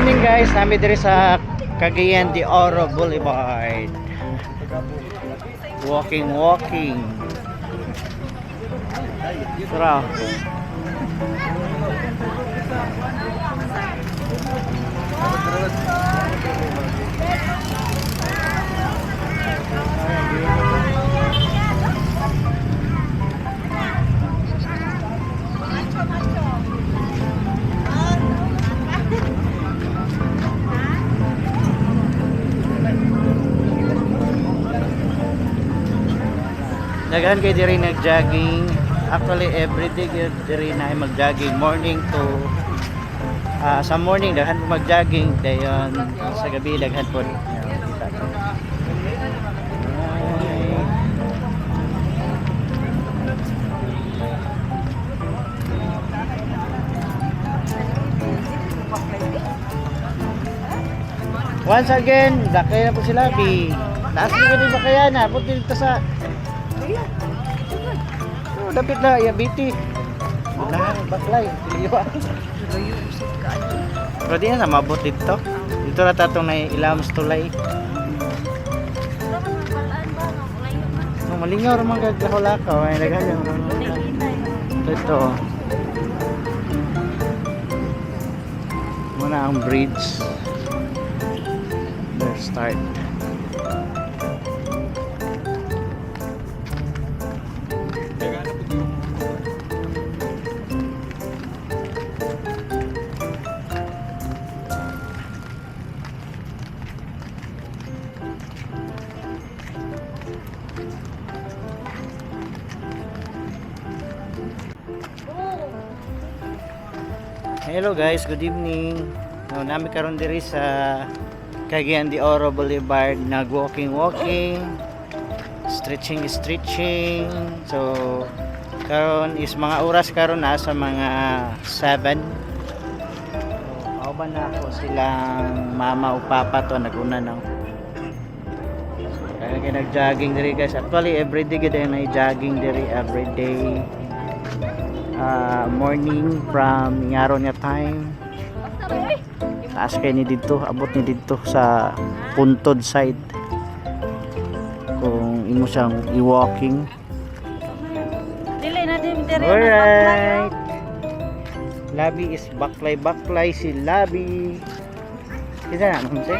Evening, guys, nami diri sa Cagayan de Oro Boulevard. Walking, walking. Tara. Daghan kay diri nag-jogging. Actually, everyday gyud diri na ay mag-jogging, morning to sa morning daghan po mag-jogging, dayon sa gabi daghan po. Ayan, kita ko. Ay. Once again, dakay na po sila, Bi. Taas na ba kaya na? Punta dito sa. Oh, dapit na, ya biti. Na, baklay, liwa. Pero di na sa mabot dito. Dito na tatong na ilams tulay. No, malingaw ra man kag lakaw-lakaw ay daghan yung dito. Muna ang bridge. Let's start. Hello guys, good evening. No, nami karon diri sa Cagayan de Oro Boulevard, nag walking walking, stretching stretching. So karon is mga oras karon nasa mga 7. So, kauban na ako silang mama o papa to naguna na. Kaya kay nag-jogging diri, guys. Actually, everyday gid ay jogging diri everyday morning from ingaro niya time. Taas kay ni didto, abot ni didto sa Puntod side kung imo siyang i-walking. Dili na din dire. Alright, Labi is baklay baklay si Labi. Kita na naman siya.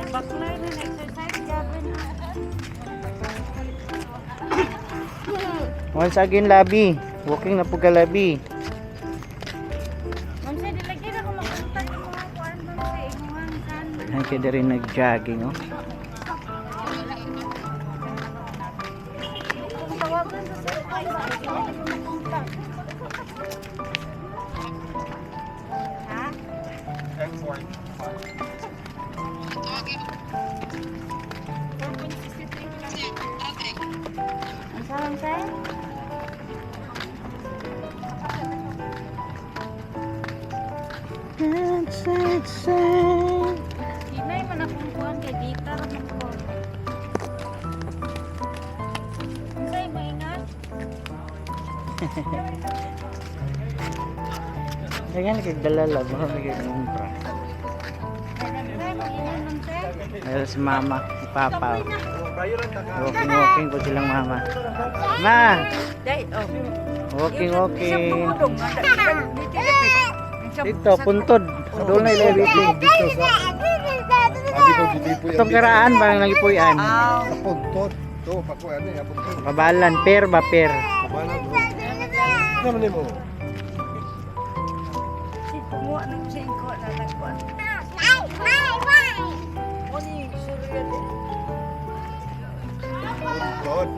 Baklay na exercise gabon. Once again, Labi, walking na po ka, Labi. Ma'am sir, dili gyud ako makontak ang mga kuan, ma'am sir, imuhang kan. Ay kaya rin nag-jogging, oh. Kung tawagan sa sir, ay dili ko makontak. Ha? Ang sarang sir? Hinay man akong kuan kay gitar man ko. Unsay maingat? Daghan kay dala lang, baka may kumpra. Unsay maingat, ma'am sir? Ayun si mama, si papa. Walking, walking po silang mama. Ma! Dai, oh. Walking, walking. Dito, Puntod. Doon na ilawiti. Dito sa Abi ko gidipoy. Itong karaan, parang nagipuyan. Sa Puntod. To pako ano ya Puntod. Kabalan, per ba per? Kabalan. Naman nimo. Si kumuha ng singko na nagkuan. Oni surya din. Puntod.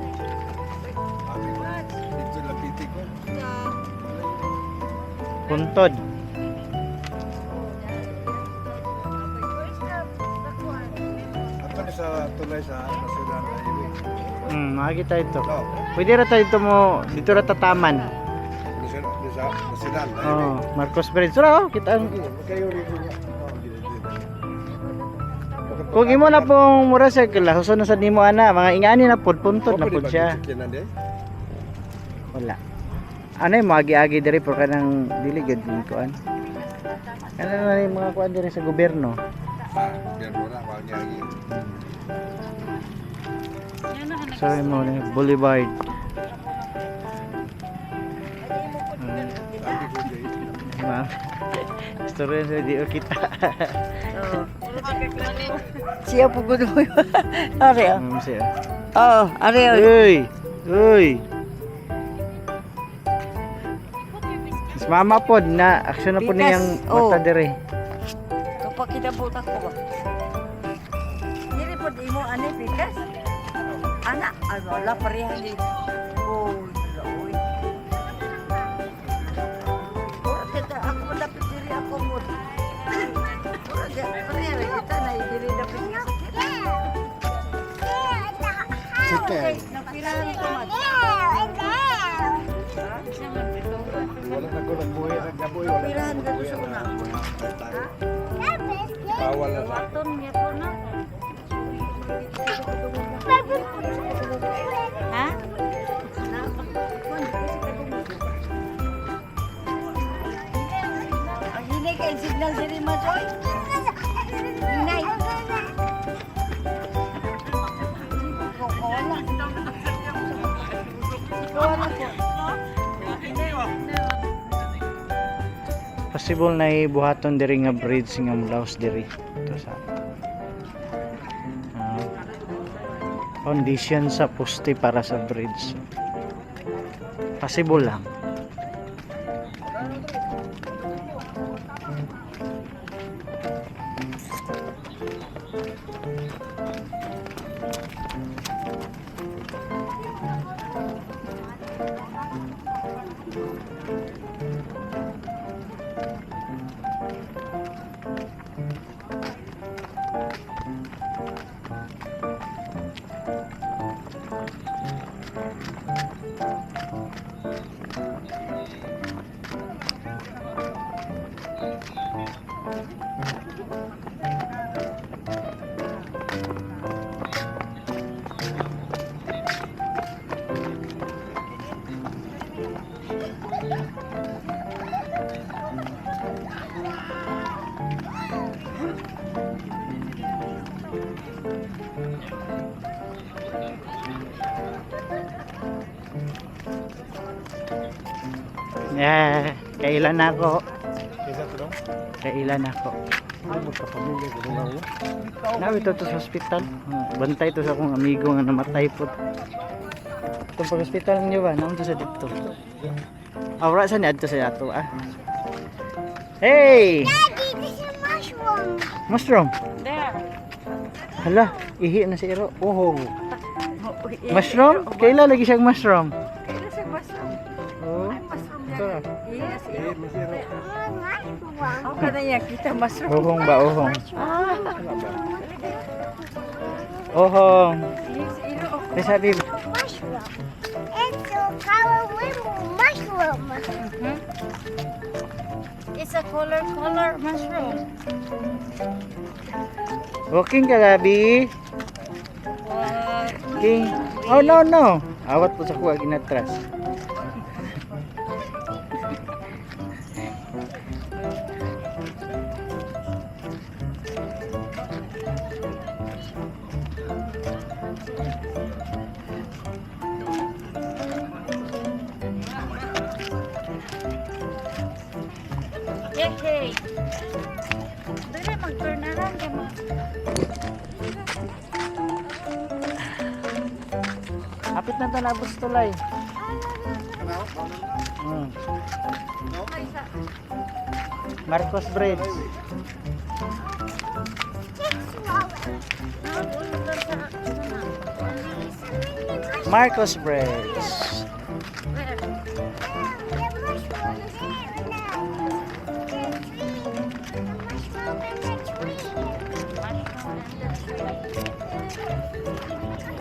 Abi ko dito lapiti ko. Puntod. Ato ni sa tulay sa National Highway. Makikita ito. No, Pwede ra tayo dito mo, dito ra tataman. National sa National Highway. Oh, Marcos Bridge. Sura, oh, kita ang Sige, magkayo rito niya. Oh, gini, gini. Kung imo na pong mura sa kalahuson na sa nimo ana, mga ingani na pod, Puntod na pod siya. Wala. Wala. Ano yung mga agi diri pero kanang dili gud ni kuan. Ano na yung mga kuan diri sa gobyerno? Ah, gobyerno na wag niya. Yan na ka Sorry mo na Boulevard. Sabi ko jay. Ma'am. Istorya sa di kita. Siya po gud mo. Are ah. Ma'am siya. Oh, are. Uy! Uy! Mas mama pod na aksyon na po Pikas, niyang mata oh. diri. Kapag kinabutan ko ba? Dili po imo ani pikas. Ana, ay wala pareha ni. Oh, oy. Ora kita ako malapit diri ako mo. Ora ga pareha ra kita na diri dapit nga sakit. Chicken. Napirahan ko man. Wala na ko nagbuhi sa gaboy, wala na Pirahan ko ka nagbuhi sa una. na. Bawal na sa akin. Waton niya po na. Ha? Ang hinay kay signal diri man oy. Hinay. Wala. Wala po. Possible na ibuhaton diri nga bridge nga mulaos diri ito sa foundation sa poste para sa bridge. Possible lang. Yeah, kailan na ako? Kaysa to dong? Kailan ako? Ay, magkapamilya ko dong ako. Nabi to to sa ospital. Bantay to sa akong amigo nga namatay po. Itong pag-ospital niyo ba? Naon to sa dito. Awra sa niadto sa ato ah. Hey! Daddy, this is mushroom. Mushroom. There. Hala, ihi na si Iro. Ohong. Mushroom? Kaila lagi siyang mushroom. Kailan sa mushroom? Oh. Ay, mushroom Ito na. yan. Yes, Eh, masiro. Mushroom. Ako ka na yan, kita mushroom. Ohong ba, ohong? Ah, Ohong. yes, ilo. Ay, sabi, Mushroom. It's a color mushroom. It's a color color mushroom. Walking ka, Gabi. What? King. Oh, no, no. Awat po sa kuha, ginatras. Yay! Dili mag-turn around kay mo. Hapit na tanabos tulay. Marcos Bridge. Marcos Bridge. Where? The mushroom there now. The tree. The mushroom and the tree. Mushroom and the tree.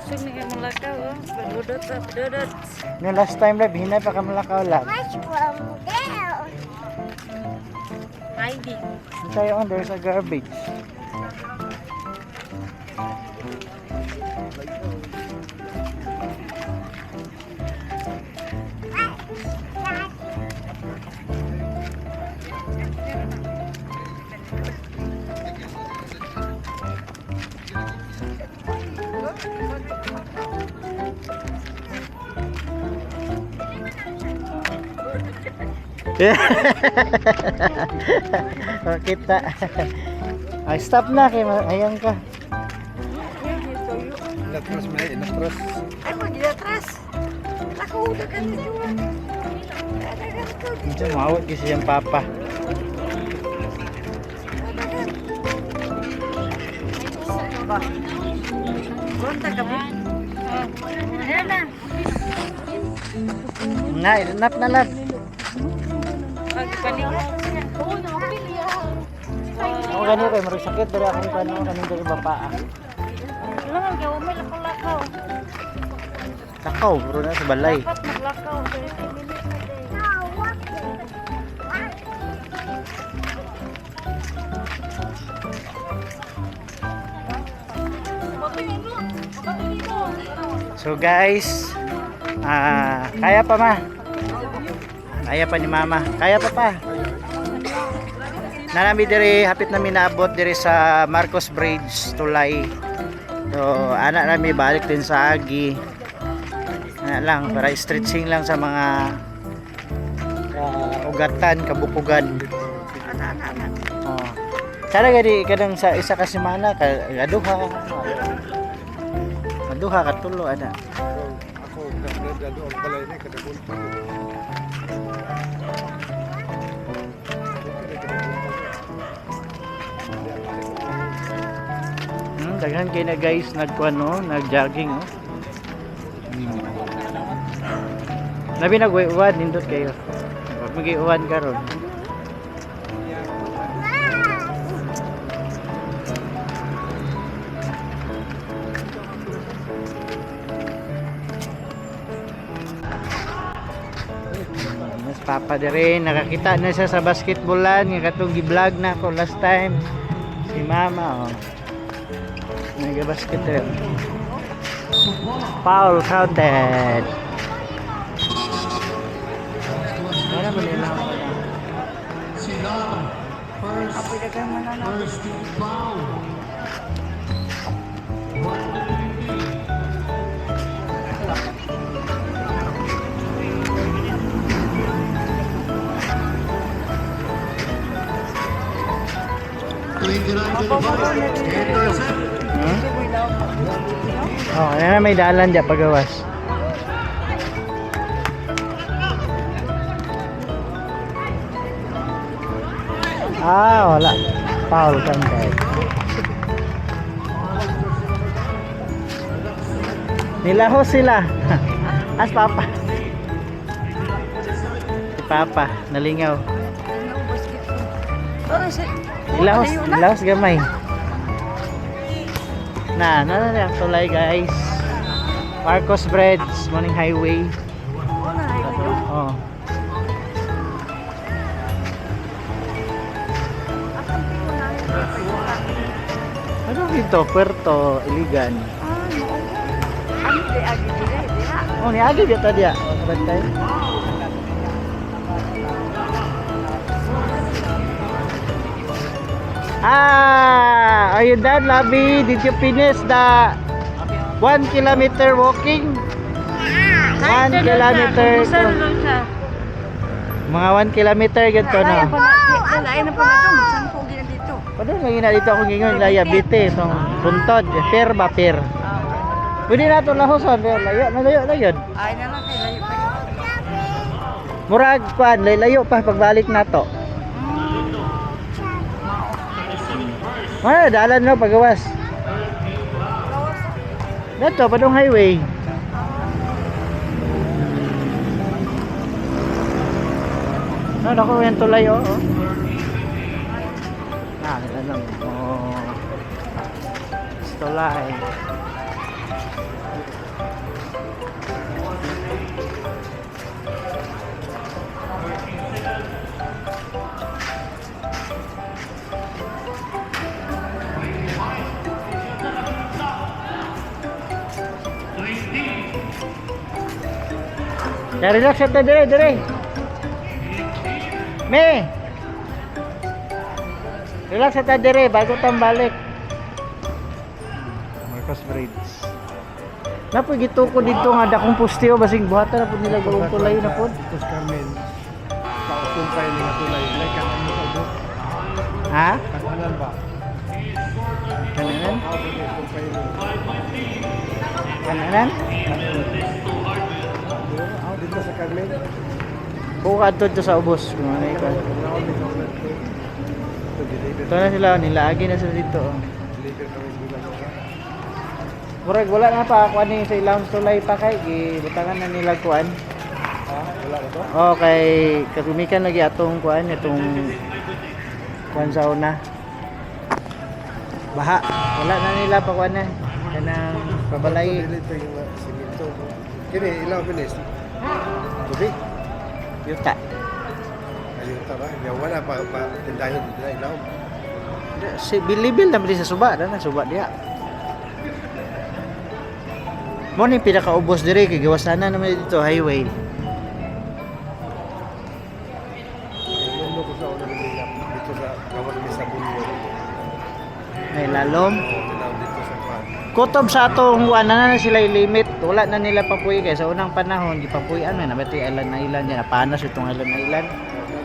Gusto niya malakaw, oh. Padudot, padudot. No, last time live, hinay pa ka malakaw lang. Mushroom there. Hi, Sliding. Tayo on, there's a garbage. Kita. Ay, stop na kay ayan ka. Inatras man, inatras. Ay, mo gilatras. Lakaw dagan dito. Dagan ko. Medyo maawat kasi siyang papa. Ba. Konta ka ba? Ayan na. Na, inap na lang. Pagbalik. Oo, nakapili ah. Ako ganito kay marag sakit pero ako kano kaning diri ba paa. Kailangan gawa may lakaw-lakaw. Lakaw bro na sa balay. Dapat maglakaw. 30 minutes a day. No, walking. So guys, ah, kaya pa ma. Kaya pa ni mama. Kaya pa pa. Nanami diri hapit na minabot diri sa Marcos Bridge tulay. So ana nami balik din sa Agi. Ana lang para stretching lang sa mga ugatan, kabukugan. Ana ana ana. Oh. Sana gadi kadang sa isa ka semana ka kaduha. Kaduha katulo ana. Ako, kada ang balay ni kada buntag. Daghan kay na guys nagkuan no, nagjogging oh. Labi naguwan nindot kayo. Wag magiuwan karon. Mas papa dire nakakita na siya sa basketballan nga katong gi-vlog na ako last time. Si mama oh. Nag-basket rin. Foul counted. Wala mo nila. Apoy dagan man na. Hmm? Oh, ayan na may dalan diya pagawas. Ah, wala. Foul counted. Nilaho sila. As papa. Si papa, nalingaw. Pero si Ilahos, ilahos gamay. Na, na na na ang tulay guys. Marcos Bridge, morning highway. Una highway. Oh. Asan tingon na Ano dito? Puerto Iligan. Ah, no. Ano di agi dire diha. Oh, niagi dito dia. Bantay. Ah, are you done, Labi? Did you finish the 1 kilometer walking? 1 kilometer. Saan lang siya? Mga 1 kilometer ganito Lain na. pa na, lain na pa na dong, saan po gina dito? Padung lagi na dito akong gingon liability so puntod, fair ba fair. Pwede na ito lahoson, pero layo na layo na yun. Ay na lang kay layo pa. Murag kwan, layo pa pagbalik na to. Wala, dalan no pagawas. Dato, padung highway. Ano ako yung tulay oh. Oh. Ah, ano oh. Tulay. Kaya relax ta dire, dire. Me. Relax ta dire bago tambalik. Marcos Bridge. Napoy gituko dito nga dakong posteo basig buhatan na pud nila gulong tulay na pud. Dito sa Carmen. Kautong kayo nga tulay. Like ang ano sa ubos. Ha? Kananan ba? Kananan? Kautong kayo. Kananan? Dito sa Carmen. Buka adto dito sa ubos kung ano ikaw. Ito, deliver. Ito na sila, nilaagi na sila dito. Oh. Deliver kami sa bilang. Murag wala na pa kuan ni sa ilang tulay pa kay gibutangan na nila kuan. Ha? Wala na to? Oh, kay kagumikan lagi atong kuan itong kuan sa una. Baha, wala na nila pa kuan na. Kanang pabalay Deliver yung simento. Kini, ilaw bilis. Tubig. yuta. Ayun ta ba? Ya, wala pa pa tindahin dito na ilaw. Si bilibil na sa suba, na suba diya. Mo ni pinakaubos dire kay gawas na naman dito highway. Lulo ko sa una nila dito sa gawas mi sa Bulyo. May lalom. Oo, ilaw dito sa kwan. Kutob sa atong kuan na na sila limit. Wala na nila papuy kay sa unang panahon gipapuy-an man namatay island na ilan yan napanas itong island na ilan.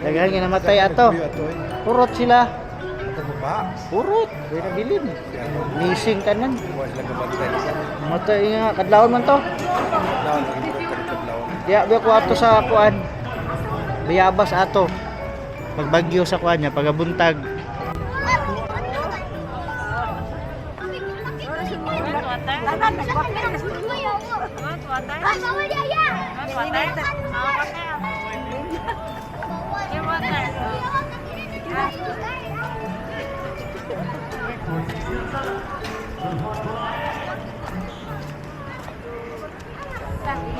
Daghan nga namatay ato. Puyo ato eh. Purot sila. Ato mo ba? Purot. Uy nabilin. Siya ano? Missing tanan. Wa sila kabantay sa. Matay nga kadlawon man to. Laon lagi mo kadlawon. Diya biya ko ato sa kuan. Bayabas ato. Pagbagyo sa kuan niya pagabuntag. Tanan nagpapil na Want water? Bawal yaya. Want water? Ah, water. Give water.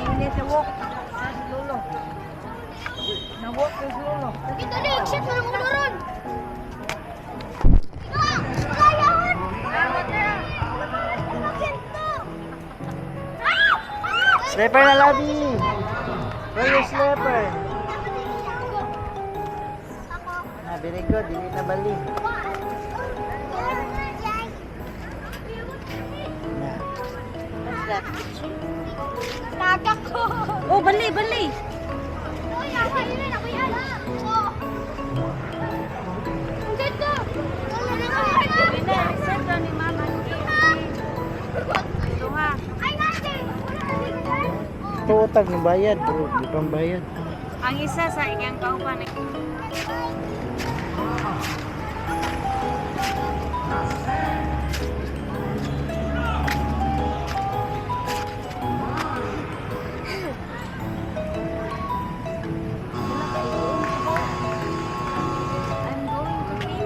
Hindi sa walk. Sa lolo. Na-walk sa lolo. Ito na, exit mo ng uluron. Slipper na labi. Where your slipper? Ah, very good. Dili na bali. Na. Tagak ko. Oh, bali, bali. Uy, ako yun, ako yan. Oh. Ang ganda. Bina, send ka ni Mama. Duha. Ay, nate. Wala na dito, guys. Tutag ng bayad bro. Di pang bayad. Ang isa sa iyang kauban. I'm going to pee.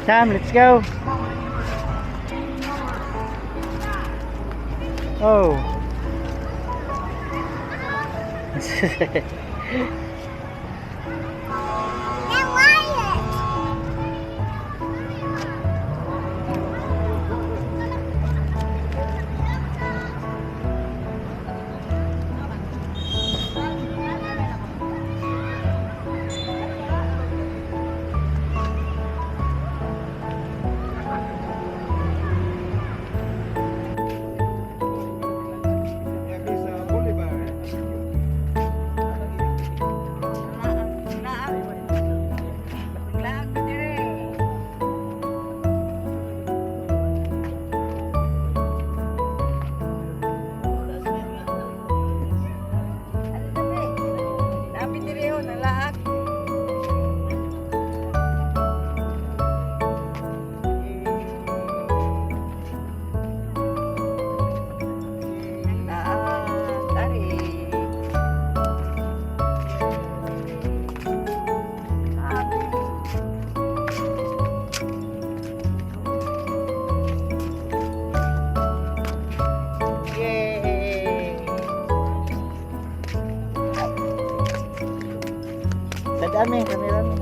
Sam, let's go. Oh. Now why it? Yami sa Boulevard. Rami, kani Rami.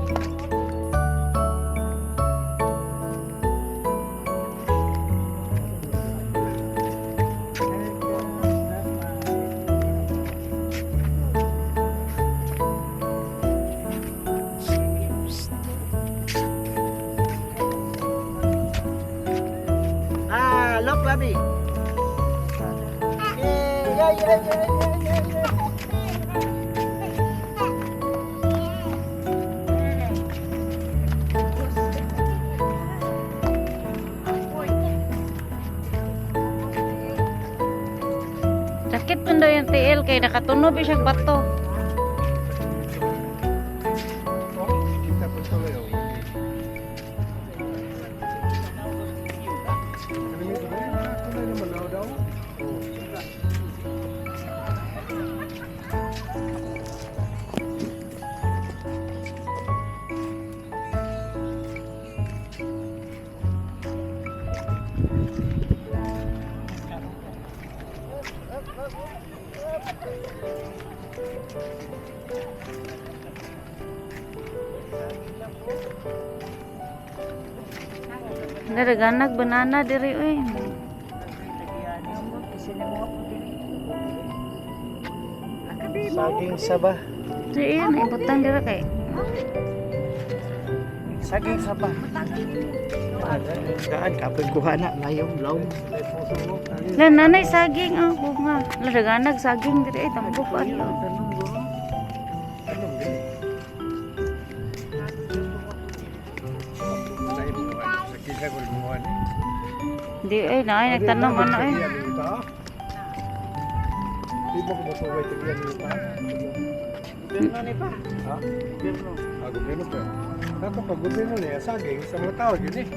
Ah, look, Labi. Yeah. Sakit man daw yung TL kay nakatunob siya bato. Kita po ito ngayon. Ano ito ba? Tunay naman daw daw. Naraganag banana diri oy. Saging saba. Diyan ibutang diri kay. Saging saba. Daan, kapoy kuha na. Layong, lawng. La nanay saging oh bunga. Naraganag saging diri ay tambok ato. Anong gani? Sa kisa ko rin mo ani. Di ay naay nagtanom ano eh. Di mo ko masuway tagiyan nito. Gobyerno ni pa. Ha? Gobyerno. Ah, gobyerno pa. Nato pag gobyerno niya, saging sa mga tao yun eh.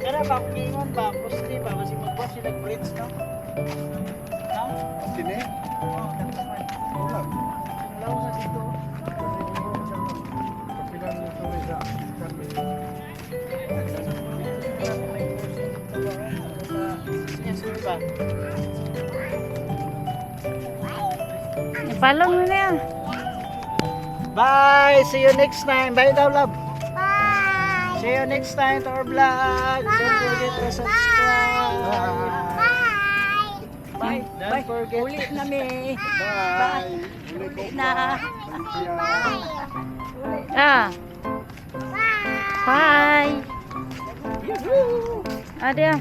Kaya ba, kung ingon ba, pusti ba, kasi magbuhat sila bridge, no? No? Kini? Oo, kanto man. Wala. Ang law sa dito. Kapilan mo ito sa Carmen. Yes, sir ba? Ipalong mo niya. Bye! See you next time. Bye daw, love. Bye. See you next time to our vlog. Don't forget to subscribe. Bye. Bye. Don't forget. Uli na mi. Bye! Uli na. Bye. Ah. Bye. Yoo-hoo! Ade ah.